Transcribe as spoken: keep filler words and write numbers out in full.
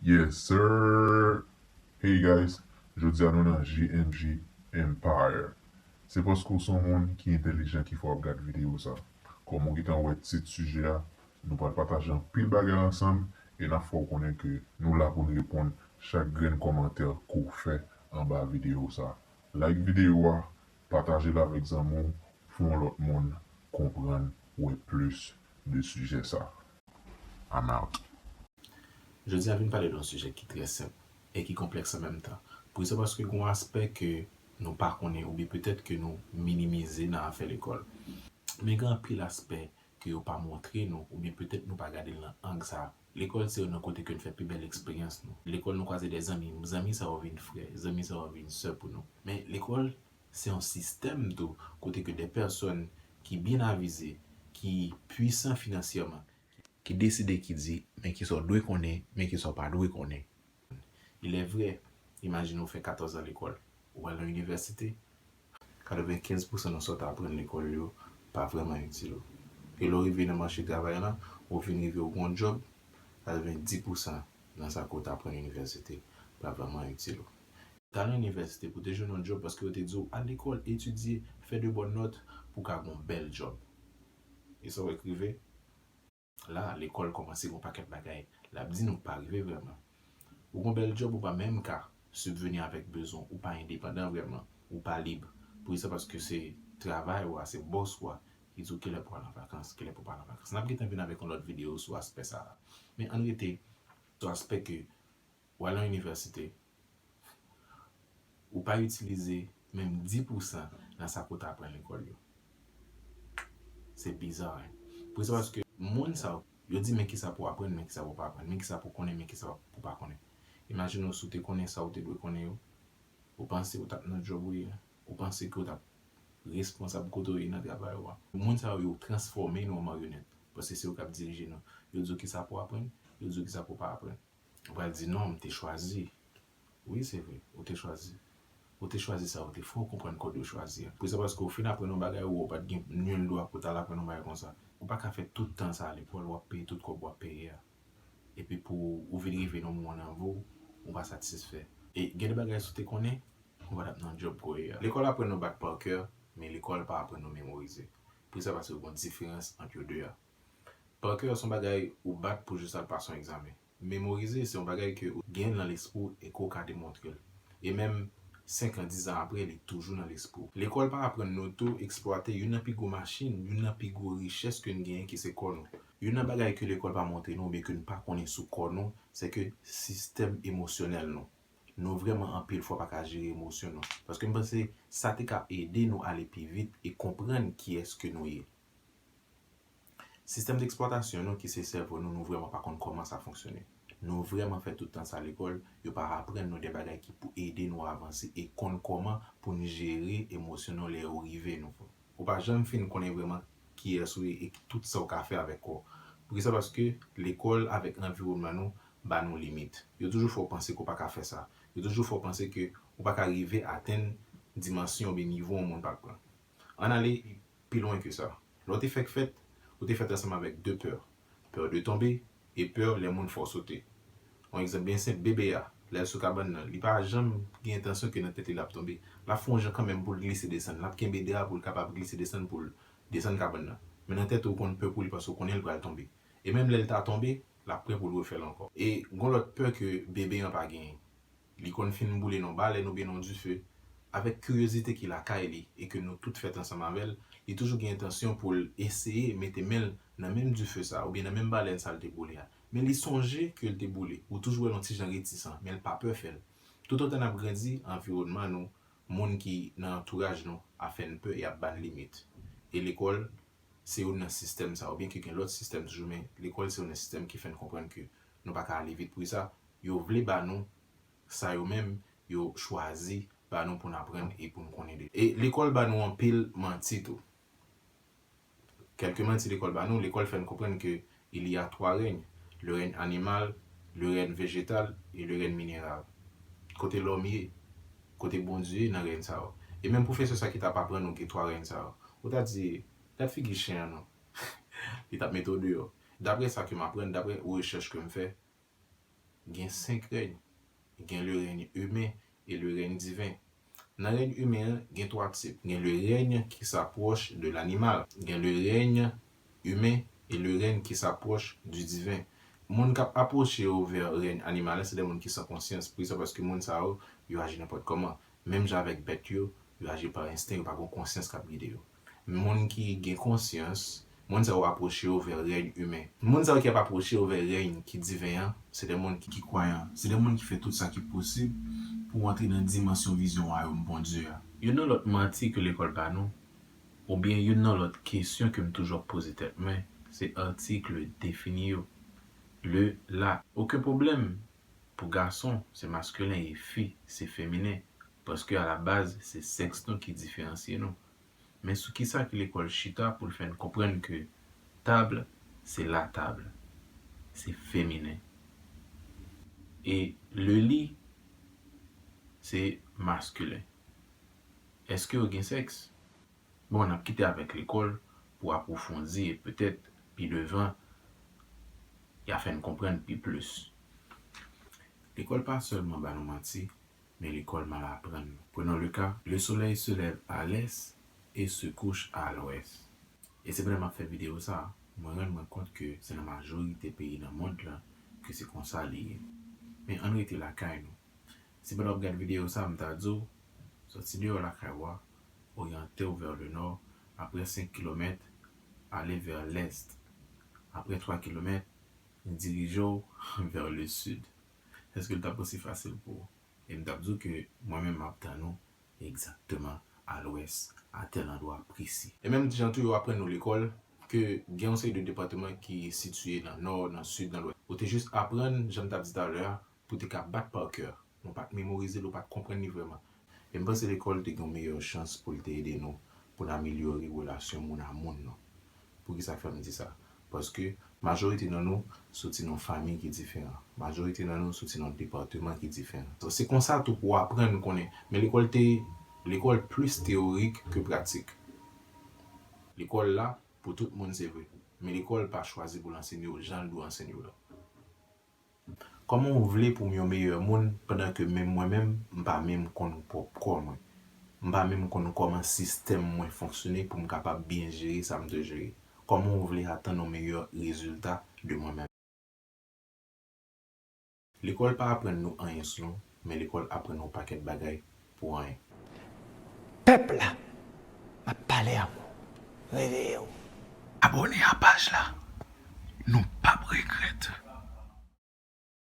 Yes sir. Hey guys, jodi a nou nan G M G Empire. Se paske w se yon moun ki entèlijan ki fè w ap gad videyo sa. Kòm ou gentan wè tit sijè a, nou pral pataje anpil bagay ansanm e n ap fè w konnen ke nou la pou n reponn chak grenn kòmantè ke w fè anba videyo sa. Like videyo a, pataje l avèk zanmi w, fè yon lòt moun konprann, wè plis de sijè sa. I'm out. Jodi a vin pale de yon sijè ki trè senp e ki konplèks an menm tan. Pou rezon paske gen yon aspè ke nou pa konnen oubyen petèt ke nou minimize nan afè lekòl. Men gen anpil aspè ke yo pa montre nou oubyen petèt nou pa gade l nan ang sa. Lekòl se youn nan kote ke n fè pi bèl eksperyans nou. Lekòl nou kwaze de zanmi, zanmi sa yo vin frè, zanmi sa yo vin sè pou nou. Men lekòl se yon sistèm tou kote ke de pèsòn ki byen avize, ki pwisan finansyèman, ki deside ki di men kisa w dwe konnen, men kisa w pa dwe konnen. Il est vrai, imajine w fè katòz an lekòl, ou al nan inivèsite, katrevenkenz pousan nan sa w t aprann lekòl yo pa vrèman itil ou. E lè w rive nan mache travay la, ou vin rive ou gen yon djòb, katrevendis pousan nan sa ke w t aprann inivèsite pa vrèman itil ou. Ou t al nan inivèsite pou w te jwenn yon djòb paske yo te di w al lekòl, etidye, fè de bòn nòt pou w ka gen yon bèl djòb. E sa w wè k rive? La, lekòl kòmanse gen yon pakèt bagay l ap di nou k pa rive vrèman. Ou gen yon bèl djòb, ou pa menm ka sibveni avèk bezwen w, ou pa endepandan vrèman, ou pa lib. Poukisa? Paske se travay ou a, se bòs ou a ki di w kilè pou w al an vakans, kilè pou w pa al an vakans. N ap gentan vin avèk yon lòt videyo sou aspè sa a. Men ann rete sou aspè ke w al nan inivèsite, ou pa itilize menm dis pousan nan sa ke w t aprann lekòl yo. Se biza, wi. Poukisa? Paske moun sa yo, yo di men kisa pou w aprann, men kisa pou w pa aprann, men kisa pou w konnen, men kisa pou w pa konnen. Imajine w si w te konnen sa ou te dwe konnen yo, ou panse ou t ap nan djòb ou ye a? Ou panse ke w t ap responsab kote w ye nan travay ou a? Moun sa yo, yo transfòme nou an maryonèt, paske se yo k ap dirije nou. Yo di w kisa pou w aprann, yo di w kisa pou w pa aprann. Ou pral di non, m te chwazi. Wi, se vre, ou te chwazi. Ou te chwazi sa, ou te fè w konprann kòd yo chwazi a. Poukisa? Paske w fin aprann yon bagay ou wè w pa t gen nil dwa pou w t al aprann yon bagay konsa. Ou pa ka fè tout tan sa a lekòl, w ap peye tout kòb w ap peye a. Epi pou ou vin rive nan moman nan vi w, ou pa satisfè. E gen de bagay si w te konnen, ou pa t ap nan djòb ke w ye a. Lekòl aprann nou back par cœur, men lekòl pa aprann nou memorize. Poukisa? Paske gen yon diferans ant yo de a. Par cœur se yon bagay ou bat pou jis al pase yon egzamen. Memorize se yon bagay ke ou gen nan lespri w e ke w ka demontre l. E menm senk an, diz an apre, li toujou nan lespri w. Lekòl pa aprann nou tou eksplwate youn nan pi gwo machin, youn nan pi gwo richès ke n genyen ki se kò nou. Youn nan bagay ke lekòl pa montre nou oubyen ke n pa konnen sou kò nou, se ke sistèm emosyonèl nou. Nou vrèman anpil fwa pa ka jere emosyon nou. Paske m panse sa te ka ede nou ale pi vit e konprann kiyès ke nou ye. Sistèm deksplwatasyon nou ki se sèvo nou, nou vrèman pa konn kòman sa fonksyone. Nou vrèman fè tout tan sa lekòl, yo pa aprann nou de bagay ki pou ede nou avanse e konn kòman pou n jere emosyon nou lè yo rive nou. Ou pa janm fin konnen vrèman kiyès ou ye e tout sa w ka fè avèk kò w. Poukisa? Paske lekòl avèk anviwònman nou ba nou limit. Yo toujou fè w panse ke w pa ka fè sa. Yo toujou fè w panse ke ou pa ka rive atenn dimansyon oubyen nivo yon moun pa t pran. Ann ale pi lwen ke sa. Lè w te fèk fèt, ou te fèt ansanm avèk de pè. Pè de tonbe e pè lè moun fè w sote. Yon egzanp byen senp, bebe a, lè l sou kabann nan, li pa janm gen entansyon ke nan tèt li l ap tonbe. L ap fè yon jan kanmenm pou l glise desann. L ap kenbe dra pou l kapab glise desann pou l desann kabann nan. Men nan tèt ou, ou konn pè pou li paske w konnen l pral tonbe. E menm lè l ta tonbe, l ap prè pou l refè l ankò. E gen yon lòt pè ke bebe an pa genyen. Li konn fin boule nan yon balèn oubyen nan yon dife. Avèk kiryozite ki lakay li e ke nou tout fèt ansanm avè l, li toujou gen entansyon pou l eseye mete men l nan menm dife sa a oubyen nan menm balèn sa a l te boule a. Men li sonje ke l te boule. Ou toujou wè l yon ti jan retisan, men l pa pè fè l. Toutotan n ap grandi, anviwònman nou, moun ki nan antouraj nou ap fè n pè e ap ba n limit. E lekòl se youn nan sistèm sa, oubyen ke gen lòt sistèm toujou, men lekòl se youn nan sistèm ki fè n konprann ke nou pa ka ale vit. Poukisa? Yo vle ba nou sa yo menm yo chwazi ba nou pou n aprann e pou n konnen de. E lekòl ba nou anpil manti tou. Kèlke manti lekòl ba nou, lekòl fè n konprann ke il y a trois règnes, le règne animal, le règne végétal et le règne minéral. Kote lòm ye? Kote Bondye ye nan règn sa yo? E menm pwofesè sa ki t ap aprann nou gen twa règn sa yo, ou ta di, gad figi chen an non. Li t ap mete w deyò. Daprè sa ke m aprann, daprè rechèch ke m fè, Gen senk rèy. Gen le règne humain et le règne divin. Nan règne humain an, gen twa tip. Gen le règne qui s'approche de l'animal. Gen le règne humain et le règne qui s'approche du divin. Moun k ap apwoche yo vè règne animal la, se de moun ki san konsyans. Poukisa? Paske moun sa yo, yo aji nenpòt kòman. Menm jan avèk bèt yo, yo aji pa ensten, yo pa gen konsyans k ap gide yo. Moun ki gen konsyans, moun sa yo apwoche yo vè règne humain. Moun sa yo ki ap apwoche yo vè règne ki diven an, se de moun ki, ki kwayan. Se de moun ki fè tout sa ki posib pou antre nan dimansyon vizyon wayòm Bondye a. Youn nan lòt manti ke lekòl ba nou, oubyen youn nan lòt kesyon ke m toujou ap poze tèt mwen, se atik defini yo. Le, la. Okenn pwoblèm. Pou gason, se maskilen e fi, se feminen, paske alabaz, se sèks nou ki diferansye nou. Men sou kisa ke lekòl chita pou l fè n konprann ke table, se la table, se feminen. E le lit, se maskilen. Èske yo gen sèks? Bon, n ap kite avèk lekòl pou apwofondi e petèt, pi devan, y a fè n konprann pi plis. Lekòl pa sèlman ba nou manti, men lekòl mal aprann nou. Prenons le cas, le soleil se lève à l'est et se couche à l'ouest. E se pandan m ap fè videyo sa a, mwen rann mwen kont ke se nan majorite peyi nan mond lan ke se konsa li ye. Men ann rete lakay nou. Si pandan w ap gad videyo sa a, m ta di w, sòti deyò lakay ou a, oryante w vè le nò, apre senk kilomèt, ale vè lès, apre twa kilomèt, dirije w vè le sid. Èske l t ap osi fasil pou ou? E m t ap di w ke mwen menm m ap tann ou egzakteman a lwès, a tèl andwa presi. E menm jan tou yo aprann nou lekòl ke gen yon seri de depatman ki sitiye nan nò, nan sid, nan lwès. Ou te jis aprann, jan m t ap di talè a, pou te ka bat pa kè. Nou pa t memorize l, ou pa t konprann li vrèman. E m panse lekòl te gen yon meyè chans pou l te ede nou, pou n amelyore relasyon moun a moun nou. Poukisa k fè m di sa? Paske majorite nan nou soti nan fanmi ki diferan. Majorite nan nou soti nan depatman ki diferan. Se konsa tou pou w aprann konnen. Men lekòl te, lekòl plis teyorik ke pratik. Lekòl la pou tout moun, se vre. Men lekòl pa chwazi pou l ansenye w jan l dwe ansenye w la. Kòman w vle pou m yon meyè moun pandan ke menm mwen menm, m pa menm konn pwòp kò mwen? M pa menm konn kòman sistèm mwen fonksyone pou m kapab byen jere sa m dwe jere. Kòman w vle atann yon meyè rezilta de mwen menm? Lekòl pa aprann nou anyen sou nou, men lekòl aprann nou yon pakèt bagay pou anyen. Pèp la, m ap pale a mwen. Reveye w. Abòne a paj la.